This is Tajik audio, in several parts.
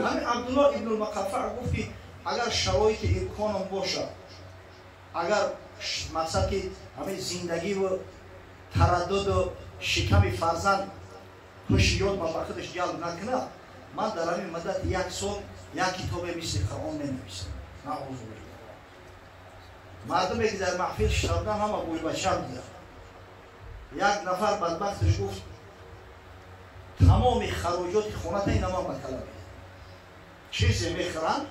Ҳамин Абдуллоҳ ибн Муқаффаъ гуфт ки агар шароити имконом бошад, агар мақсад ки ҳамин зиндагиву тараддуду шиками фарзанд ҳушёд ба худаш ҷалб накунад, ман дар ҳамин муддати як сол як китобе мисли Қуръон менависам. Наъузу биллоҳ. Мардуме ки дар маҳфил шиштабуданд ҳама бӯйбача буданд. Як нафар бадбахташ гуфт тамоми хароҷоти хоната ина ман ба кала медиҳам. Чизе мехӯранд,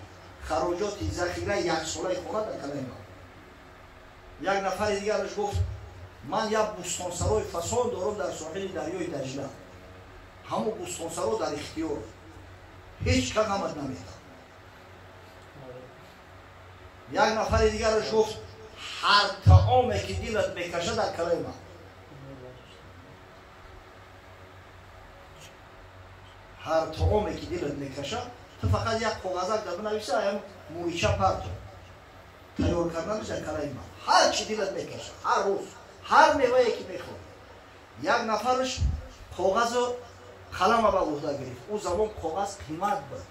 хароҷоти захираи яксолаи хона дар калаи ман. Як нафари дигараш гуфт ман як бӯстонсарои фасон дорам дар соҳили дарёи Даҷла. Ҳамон бӯстонсаро дар ихтиёр, ҳеҷ кас ғамат намедиҳад. Як нафари дигараш гуфт ҳар таоме ки дилат мекашад дар калаи ман. Ҳар таоме ки дилат мекашад, ту фақат як коғазак дар бинависа, аям мӯйча парто тайёр карданаш дар калаи ман. Ҳар чи дилат мекашад, ҳар рӯз, ҳар мевае ки мехоҳӣ. Як нафараш коғазу қалама ба уҳда гирифт. Ӯ замон коғаз қимат буд.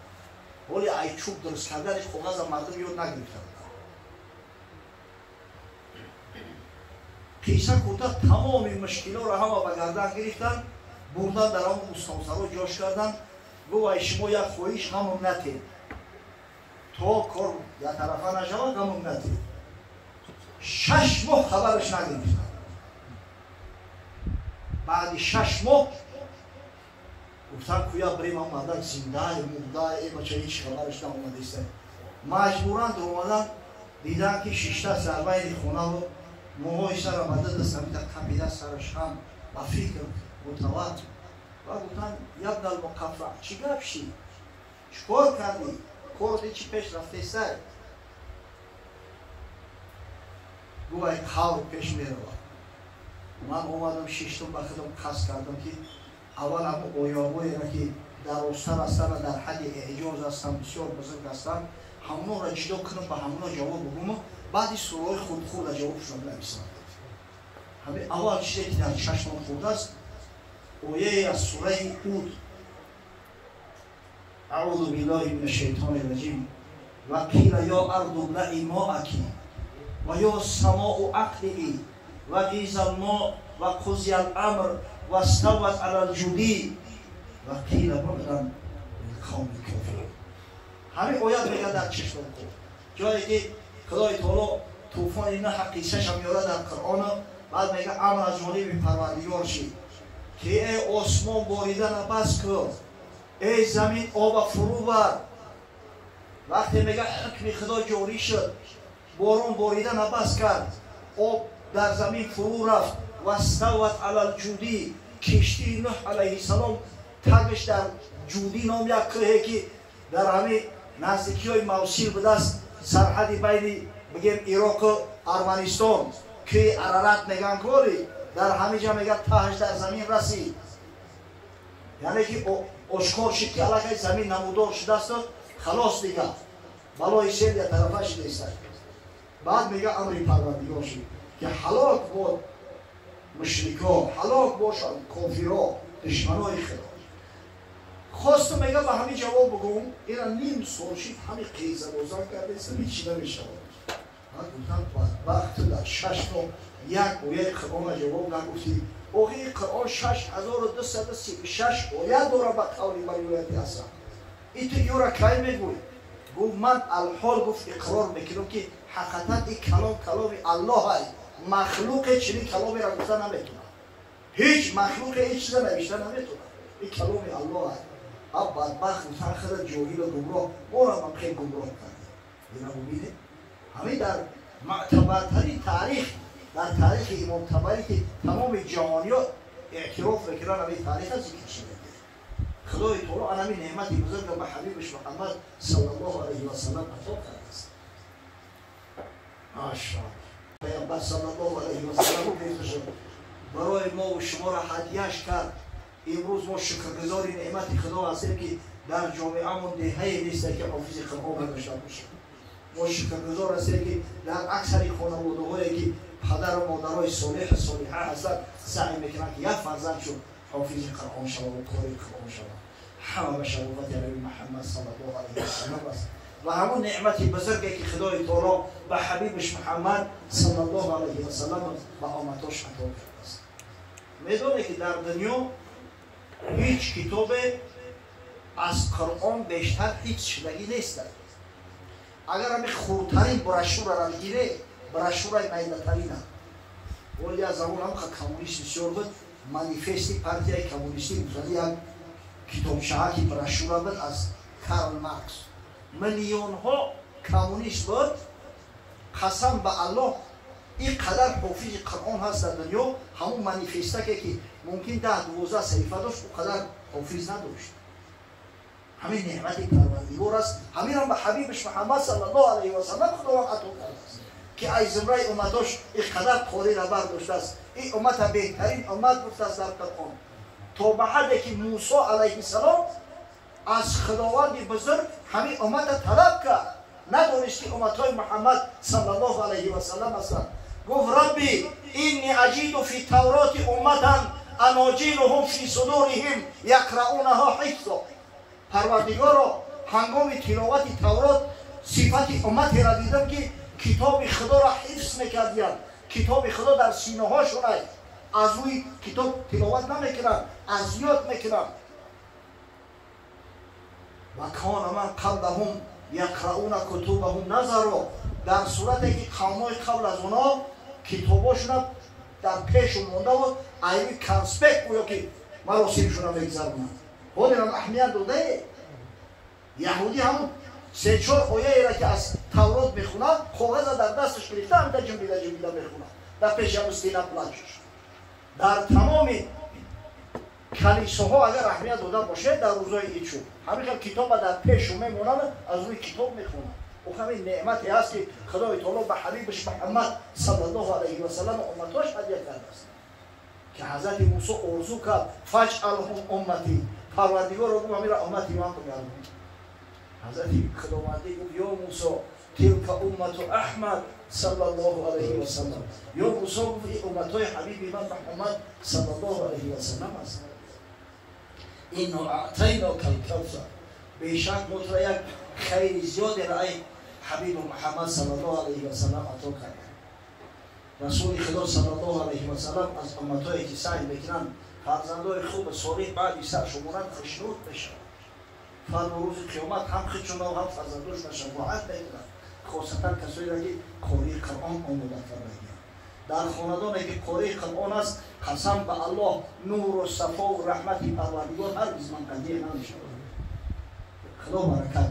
Ҳоли ай чӯб дуруст карданаш коғаза мардум ёд нагирифта буд. Қисса кӯтоҳ, тамоми мушкилоро ҳама ба гардан гирифтанд, бурдан дар ҳамон бӯстонсаро ҷош карданд. Гуфт ай шумо як хоҳиш ҳамон натед, то кор яктарафа нашавад ҳамон натед. 6 моҳ хабараш нагирифтанд. Баъди 6 моҳ гуфтан куя бирем, ам мардак зиндае мурдае, э бача ҳеҷ хабараш наомадиста. Маҷбуран омадан, дидан ки шишта дар байни хонаву мӯҳои сара ба даст ҳамита қапида сараш ҳам ба фикр мутават. Ва гуфтан ябнал Муқаффаъ, чӣ гап шид? Чӣ кор кардӣ? Корти чӣ пеш рафтесай? Гуфт ай қавр пеш меравад. Ман омадам шиштум, ба худам қасд кардам ки аввал ҳамон оёҳоеро ки дарозтар ҳастанд ва дар ҳадди эъҷоз ҳастанд, бисёр бузург ҳастанд, ҳамонро ҷудо кунам, ба ҳамоно ҷавоб бигӯм, баъди сураҳои хурдхурда ҷавобшонро бинависам. Ҳамин аввал чизе ки дар чашмам хурдааст, ояе аз сураи Ҳуд. Аъузу биллаҳи мина шайтони раҷим. Ва қила ё арду блаи моаки ва ё самоу ақлии ва ғиза лмо ва қузия ламр ва стават ала лҷудӣ ва қила буъдан лилқавми кофирин. Ҳамин оят мегӯяд дар чашмам хурд, ҷое ки Худои таоло тӯфони Нӯҳа қиссаша меорад дар Қуръону, баъд мегӯяд амр аз ҷониби Парвардигор шид ки эй осмон боридана бас кун, эй замин оба фурӯ бар. Вақте мегӯяд ҳукми Худо ҷорӣ шуд, борон боридана бас кард, об дар замин фурӯ рафт, вастават ала лҷудӣ, киштии Нӯҳ алайҳиссалом тагаш дар Ҷудӣ ном як кӯҳе ки дар ҳамин наздикиҳои Мавсил будааст, сарҳади байни бигем Ироқу Арманистон, кӯҳи Арарат мегӯянд кори, дар ҳамин ҷа мегӯяд таҳаш дар замин расид. Яъне ки ошкор шуд ки аллакай замин намудор шудаасту халос дигар балои сел я тарафа шудааст. Баъд мегӯяд амри Парвардигор шуд ки ҳалок бод мушрико, ҳалок бошанд кофиро, душманои Худо. Хостум мегӯяд ба ҳамин ҷавоб бигӯм, ина ним сол шид ҳамин қизабозан кардааст, ҳеҷ чӣ намешавад. Баъд гуфтам бадбахт, ту дар 6 моҳ як ояи Қуръона ҷавоб нагуфтӣ. Охири Қуръон 6236 оят дорад ба қавли ривояти ҳасан. И ту ёра кай мегӯӣ? Гуфт ман алҳол гуфт иқрор мекунам ки ҳақиқатан ин калом каломи Аллоҳ ай, махлуқе чунин каломеро гуфта наметавонад. Ҳеҷ махлуқе ҳеҷ чиза навишта наметавонад. Ин каломи Аллоҳ ай. А бадбахт гуфтан худа ҷоҳилу гумроҳ, моро ҳам хеле гумроҳ кард. Ина бубинед, ҳамин дар мӯътабартарин таърих, дар таърихи Имом Табарӣ ки тамоми ҷаҳониё эътироф мекунанд, ҳамин таъриха зикр шуда. Худои таоло ан ҳамин неъмати бузургро ба ҳабибаш Муҳаммад саллаллоҳу алайҳи васаллам ато кардааст. Машааллоҳ. Паёмбар саллаллоҳу алайҳи васаллам гуфта шуд барои мо ва шуморо ҳадияш кард. Имрӯз мо шукргузори неъмати Худо ҳастем ки дар ҷомеамон деҳае нест ки ҳофизи Қуръон надошта бошад. Мо шукргузор ҳастем ки дар аксари хонаводаҳое ки падару модарои солеҳу солиҳа ҳастанд, саъй мекунанд ки як фарзандшон ҳофизи Қуръон шава ва қории Қуръон шава. Ҳама ба шарофати Ҳабиби Муҳаммад саллаллоҳу алайҳи васаллам аст ва ҳамон неъмати бузурге ки Худои Таоло ба ҳабибаш Муҳаммад саллаллоҳу алайҳи васаллам ба омматош ато кардааст. Медонед ки дар дунё ҳеҷ китобе аз Қуръон бештар ҳифз шудагӣ нест. Агар ҳамин хурдтарин брошюраро бигиред, брошюраи майдатарина, вале аз замон ҳам коммунист бисёр буд, манифести партияи коммунистӣ гуфтани як китобчаҳаки брошюра буд аз Карл Маркс. Миллионҳо коммунист буд. Қасам ба Аллоҳ, ин қадар ҳофизи Қуръон ҳаст дар дунё, ҳамон манифестаке ки мумкин 10-12 саҳифа дошт, ӯ қадар ҳофиз надошт. Ҳамин неъмати Парвардигор аст. Ҳаминам ба ҳабибаш Муҳаммад саллаллоҳу алайҳи васаллам Худованд ато кардааст, ки аз зумраи умматош ин қадар қориро бардоштааст. Ин уммата беҳтарин уммат гуфтааст дар Қуръон, то ба ҳадде ки Мусо алайҳиссалом аз Худованди бузург ҳамин уммата талаб кард. Надонист ки умматҳои Муҳаммад саллаллоҳу алайҳи васаллам ҳастанд. Гуфт: рабби инни аҷиду фи тавроти умматан аноҷилуҳум фи судуриҳим яқраунаҳо ҳифзо. Парвардигоро, ҳангоми тиловати Таврот сифати умматеро дидам ки китоби Худоро ҳифз мекардиянд, китоби Худо дар синаҳошон аст, аз рӯи китоб тиловат намекунанд, аз ёд мекунанд. Ва кона ман қаблаҳум яқрауна кутубаҳум назаро, дар сурате ки қавмҳои қабл аз онҳо китобошона дар пешон монда буд, айби конспект гӯё ки маросимшона мегузаронанд. Ҳолерам аҳамият додае, яҳудӣ ҳамун се-чор ояеро ки аз Таврот мехонад, коғаза дар дасташ гирифта, ҳамта ҷунбида ҷунбида мехонад дар пеши ҳамун стена плачаш. Дар тамоми калисоҳо агар аҳамият дода бошед, дар рӯзҳои ид шуд, ҳамин хел китоба дар пешу мемонанд, аз рӯи китоб мехонанд. Ӯ ҳамин неъмате ҳаст ки Худои Таоло ба ҳабибаш Муҳаммад саллаллоҳу алайҳи васаллам умматош ҳадя кардааст, ки ҳазрати Мусо орзу кард: фаҷъалҳум умматӣ, Парвардигоро гуфт, ҳаминро уммати ман бигардон. Ҳазрати Худовандӣ гуфт: ё Мусо, тилка уммату Аҳмад саллаллоҳу алайҳи васаллам. Ё Мусо, гуфт, ин умматҳои ҳабиби ман Муҳаммад саллаллоҳу алайҳи васаллам аст. Инно аътайнока алкавсар, бешак мо туро як хайри зиёдеро ай ҳабибу Муҳаммад саллаллоҳу алайҳи васаллам ато кардем. Расули Худо саллаллоҳу алайҳи васаллам аз умматҳое ки саъй мекунанд фарзандои хуб солиҳ баъди сар шуморанд хушнуд мешаванд. Фардо рӯзи қиёмат ҳам худшонро, ҳам фарзандошона шафоат мекунанд, хосатан касоеро ки қории Қуръон омода кардагианд. Дар хонадоне ки қории Қуръон аст, қасам ба Аллоҳ, нуру сафову раҳмати Парвардигор ҳаргиз манқатиъ намешавад. Худо баракат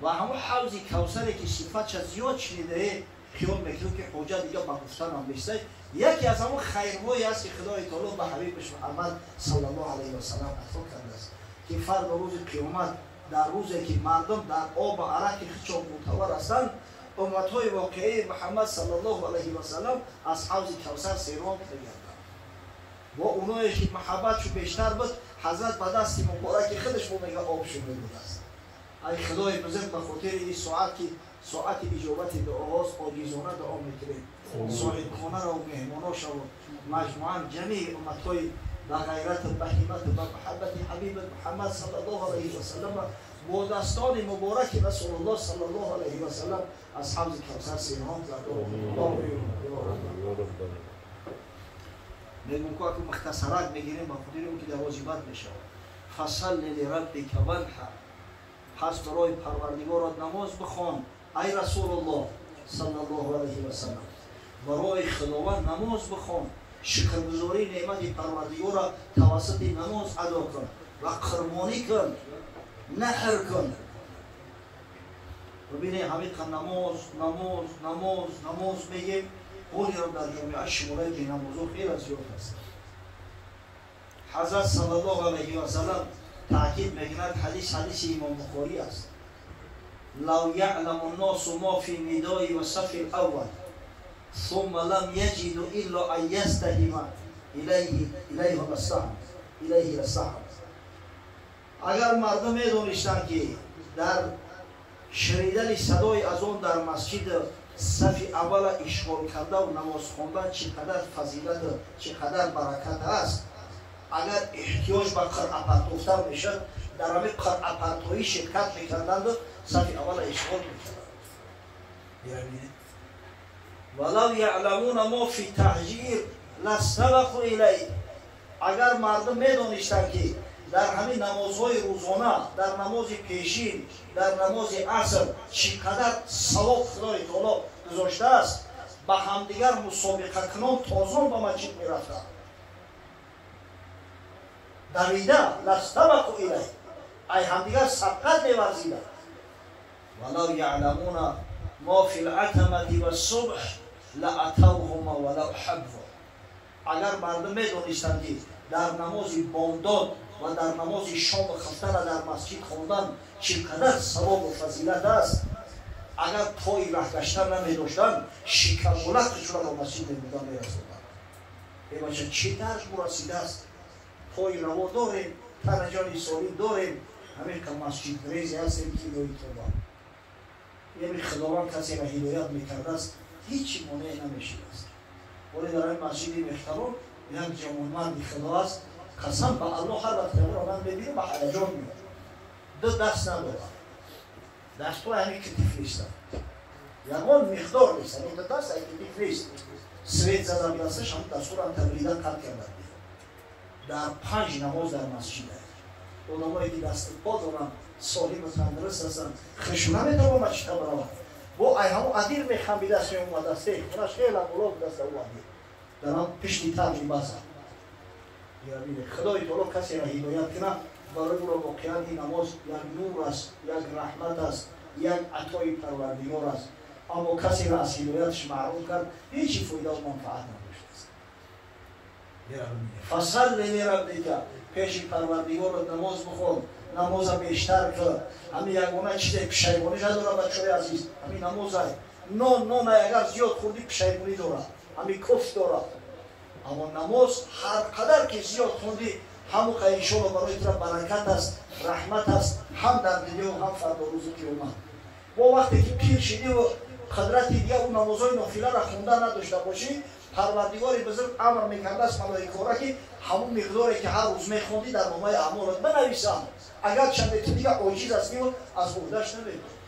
ва ҳамон ҳавзи Кавсаре ки сифатша зиёд шунидае, хиёл мекунем ки ҳоҷат дига ба гуфтанам нестай. Яке аз ҳамон хайрҳое аст ки Худои Таоло ба ҳабибаш Муҳаммад саллаллоҳу алайҳи васаллам ато кардааст, ки фардо рӯзи қиёмат, дар рӯзе ки мардум дар обу араки худшон мӯътабар ҳастанд, умматҳои воқеаи Муҳаммад саллаллоҳу алайҳи васаллам аз ҳавзи Кавсар сероб мегарданд. Бо оное ки маҳаббатшу бештар буд, ҳазрат ба дасти мубораки худаш бо мега обшу медодааст. Ай Худои бузург, ба хотири ин соат ки соати иҷобати дуоҳост, оҷизона дуо мекунем, соҳибхонаро, меҳмоношаво, маҷмӯан ҷамии умматҳои ба ғайрату ба ҳиммату ба маҳаббати ҳабиби Муҳаммад саллаллоҳу алайҳи васаллам бо дастони мубораки Расулуллоҳ саллаллоҳу алайҳи васаллам аз ҳавзи Кавсар сероб гардон. Мегӯм ку аку мухтасарак мегирем, ба хотири он ки дарози бад мешавад. Фасалли лираббика ванҳар, пас барои Парвардигорат намоз бихон, ай Расулуллоҳ саллаллоҳу алайҳи васаллам. Барои Худованд намоз бихон, шукргузории неъмати Парвардигорро тавассути намоз адо кун ва қурбонӣ кун, наҳр кун. Бибинед, ҳамиқа намоз, намоз, намоз, намоз мегем, ҳолеро дар ҷомеа шумораи бенамозо хеле зиёд аст. Ҳазрат саллаллоҳу алайҳи васаллам таъкид мекунад, ҳадис ҳадиси Имом Бухорӣ аст: лав яъламу нносу мо фи нидои ва сафи лаввал сумма лам яҷиду илло ан ястаҳима илайҳи ластаҳам. Агар мардум медонистанд, ки дар шунидани садои азон дар масҷиди Сафи аввала ишғол карда ва намоз хондан чӣ қадар фазилат, чӣ қадар баракат аст. Агар эҳтиёҷ ба қиръапартофтан мешад, дар ҳамин қиръапартоӣ ширкат мекарданду сафи аввала ишғол мекарданд. Валав яъламуна мо фи таҳҷир ластабақу илайҳ. Агар мардум медонистанд, ки дар ҳамин намозҳои рӯзона, дар намози пешин, дар намози аср чӣ қадар савоб Худои таоло гузоштааст, ба ҳамдигар мусобиқакунон тозон ба масҷид мерафтанд. Давида ластабақу илайҳ, ай ҳамдигар сабқат меварзиданд. Валав яъламуна мо фи латамати вассубҳ лаатавҳума валав ҳабва. Агар мардум медонистанд, ки дар намози бомдод ва дар намози шому хафтана дар масҷид хондан чӣ қадар савобу фазилат аст, агар пои раҳгаштан намедоштанд, шикамбулақшура ба масҷид мебурдан, мерасоданд. Э бача, чӣ дард расидааст? Пои раво дорем, танаҷони солим дорем, ҳамин ка масҷидгрезе ҳастем, ки илоҳи тоба. Яъне Худованд касеро ҳидоят мекардааст, ҳеҷ монеъе намешудааст. Вале дар ҳамин масҷиди мехтарон як ҷавонмарди Худо аст. Қасам ба Аллоҳ, ҳар вақт ро ман мебинам, ба ҳаяҷон меояд. Ду даст надорад, дастҳои ҳамин китиф нестанд, ягон миқдор нест, ҳамин ду даст ай китиф нест. Свет задам дасташ, ҳам дастҳоро табрида қатъ карданд. Дар панҷ намоз дар масҷид аст. Одамое ки дасту по доранд, солиму тандуруст ҳастанд, хишу наметавон масҷида баравад. Бо ай ҳамо адир мехамбидааст, меомадааст, хунаш хела боло будаст, ӯ адир дар ҳам пишти таҷи база. Худои таоло касеро ҳидоят кунад, барои ӯро воқеан ин намоз як нур аст, як раҳмат аст, як атои Парвардигор аст. Аммо касеро аз ҳидояташ маҳрум кард, ҳеҷи фоидаву манфаат надоштааст. Фасалли лираббика, пеши Парвардигорат намоз бихон, намоза бештар кун. Ҳамин ягона чизе пушаймонӣ надорад, бачаҳои азиз, ҳамин намозай. Нон нонай, агар зиёд хӯрдӣ, пушаймонӣ дорад, ҳамин кофт дорад. Аммо намоз ҳар қадар ки зиёд хондӣ, ҳамон иншолло барои тура баракат аст, раҳмат аст, ҳам дар дунё, ҳам фардо рӯзи қиёмат. Бо вақте ки пир шидиву қудрати дига ӯ намозҳои нофиларо хонда надошта бошӣ, Парвардигори бузург амр мекардааст малоикора, ки ҳамон миқдоре ки ҳар рӯз мехондӣ, дар номаи аъмолат бинависанд, агарчанде ту дига оҷиз ҳастиву аз уҳдаш намедонӣ.